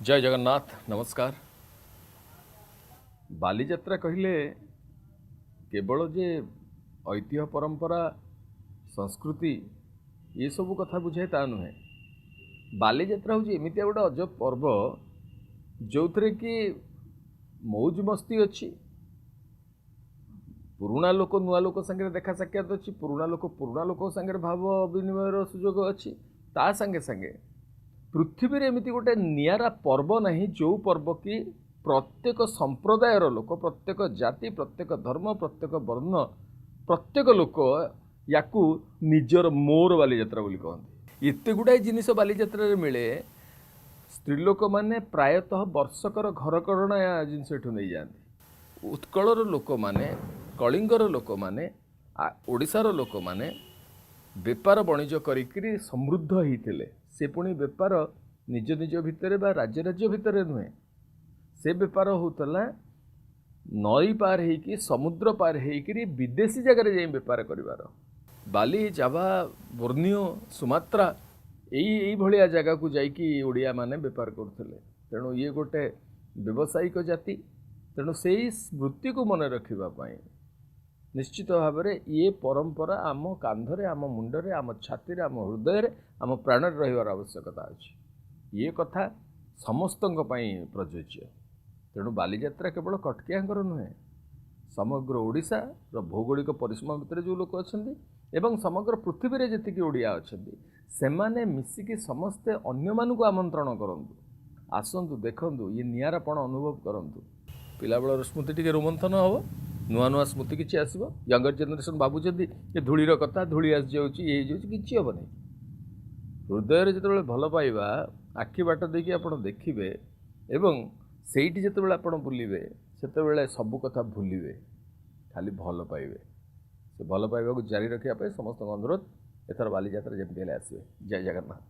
ଜୟ ଜଗନ୍ନାଥ, ନମସ୍କାର। ବାଲିଯାତ୍ରା କହିଲେ କେବଳ ଯେ ଐତିହ୍ୟ, ପରମ୍ପରା, ସଂସ୍କୃତି ଏସବୁ କଥା ବୁଝାଏ ତା ନୁହେଁ। ବାଲିଯାତ୍ରା ହେଉଛି ଏମିତିଆ ଗୋଟେ ଅଜବ ପର୍ବ ଯେଉଁଥିରେ କି ମଉଜ ମସ୍ତି ଅଛି, ପୁରୁଣା ଲୋକ ନୂଆ ଲୋକ ସାଙ୍ଗରେ ଦେଖା ସାକ୍ଷାତ ଅଛି, ପୁରୁଣା ଲୋକ ପୁରୁଣା ଲୋକଙ୍କ ସାଙ୍ଗରେ ଭାବ ବିନିମୟର ସୁଯୋଗ ଅଛି। ତା ସାଙ୍ଗେ ସାଙ୍ଗେ ପୃଥିବୀରେ ଏମିତି ଗୋଟେ ନିଆରା ପର୍ବ ନାହିଁ ଯେଉଁ ପର୍ବ କି ପ୍ରତ୍ୟେକ ସମ୍ପ୍ରଦାୟର ଲୋକ, ପ୍ରତ୍ୟେକ ଜାତି, ପ୍ରତ୍ୟେକ ଧର୍ମ, ପ୍ରତ୍ୟେକ ବର୍ଣ୍ଣ, ପ୍ରତ୍ୟେକ ଲୋକ ୟାକୁ ନିଜର ମୋର ବାଲିଯାତ୍ରା ବୋଲି କହନ୍ତି। ଏତେ ଗୁଡ଼ାଏ ଜିନିଷ ବାଲିଯାତ୍ରାରେ ମିଳେ। ସ୍ତ୍ରୀ ଲୋକମାନେ ପ୍ରାୟତଃ ବର୍ଷକର ଘରକରଣା ଜିନିଷ ଏଠୁ ନେଇଯାଆନ୍ତି। ଉତ୍କଳର ଲୋକମାନେ, କଳିଙ୍ଗର ଲୋକମାନେ, ଓଡ଼ିଶାର ଲୋକମାନେ ବେପାର ବଣିଜ କରିକିରି ସମୃଦ୍ଧ ହେଇଥିଲେ। ସେ ପୁଣି ବେପାର ନିଜ ନିଜ ଭିତରେ ବା ରାଜ୍ୟ ରାଜ୍ୟ ଭିତରେ ନୁହେଁ, ସେ ବେପାର ହେଉଥିଲା ନଈ ପାର ହେଇକି, ସମୁଦ୍ର ପାର ହେଇକିରି ବିଦେଶୀ ଜାଗାରେ ଯାଇ ବେପାର କରିବାର। ବାଲି, ଜାଭା, ବୋର୍ନିଓ, ସୁମାତ୍ରା ଏଇଭଳିଆ ଜାଗାକୁ ଯାଇକି ଓଡ଼ିଆମାନେ ବେପାର କରୁଥିଲେ। ତେଣୁ ଇଏ ଗୋଟେ ବ୍ୟବସାୟିକ ଜାତି। ତେଣୁ ସେଇ ସ୍ମୃତିକୁ ମନେ ରଖିବା ପାଇଁ ନିଶ୍ଚିତ ଭାବରେ ଇଏ ପରମ୍ପରା ଆମ କାନ୍ଧରେ, ଆମ ମୁଣ୍ଡରେ, ଆମ ଛାତିରେ, ଆମ ହୃଦୟରେ, ଆମ ପ୍ରାଣରେ ରହିବାର ଆବଶ୍ୟକତା ଅଛି। ଇଏ କଥା ସମସ୍ତଙ୍କ ପାଇଁ ପ୍ରଯୁଜ୍ୟ। ତେଣୁ ବାଲିଯାତ୍ରା କେବଳ କଟକିଆଙ୍କର ନୁହେଁ, ସମଗ୍ର ଓଡ଼ିଶାର ଭୌଗୋଳିକ ପରିସୀମା ଭିତରେ ଯେଉଁ ଲୋକ ଅଛନ୍ତି ଏବଂ ସମଗ୍ର ପୃଥିବୀରେ ଯେତିକି ଓଡ଼ିଆ ଅଛନ୍ତି, ସେମାନେ ମିଶିକି ସମସ୍ତେ ଅନ୍ୟମାନଙ୍କୁ ଆମନ୍ତ୍ରଣ କରନ୍ତୁ, ଆସନ୍ତୁ, ଦେଖନ୍ତୁ, ଇଏ ନିଆରାପଣ ଅନୁଭବ କରନ୍ତୁ। ପିଲାବେଳର ସ୍ମୃତି ଟିକେ ରୋମନ୍ଥନ ହେବ, ନୂଆ ନୂଆ ସ୍ମୃତି କିଛି ଆସିବ। ୟଙ୍ଗର ଜେନେରେସନ୍ ଭାବୁଛନ୍ତି ଯେ ଧୂଳିର କଥା, ଧୂଳି ଆସିଯାଉଛି, ଇଏ ହେଇଯାଉଛି, କିଛି ହେବନି। ହୃଦୟରେ ଯେତେବେଳେ ଭଲ ପାଇବା ଆଖି ବାଟ ଦେଇକି ଆପଣ ଦେଖିବେ ଏବଂ ସେଇଠି ଯେତେବେଳେ ଆପଣ ବୁଲିବେ, ସେତେବେଳେ ସବୁ କଥା ଭୁଲିବେ, ଖାଲି ଭଲ ପାଇବେ। ସେ ଭଲ ପାଇବାକୁ ଜାରି ରଖିବା ପାଇଁ ସମସ୍ତଙ୍କୁ ଅନୁରୋଧ, ଏଥର ବାଲିଯାତ୍ରା ଯେମିତି ହେଲେ ଆସିବେ। ଜୟ ଜଗନ୍ନାଥ।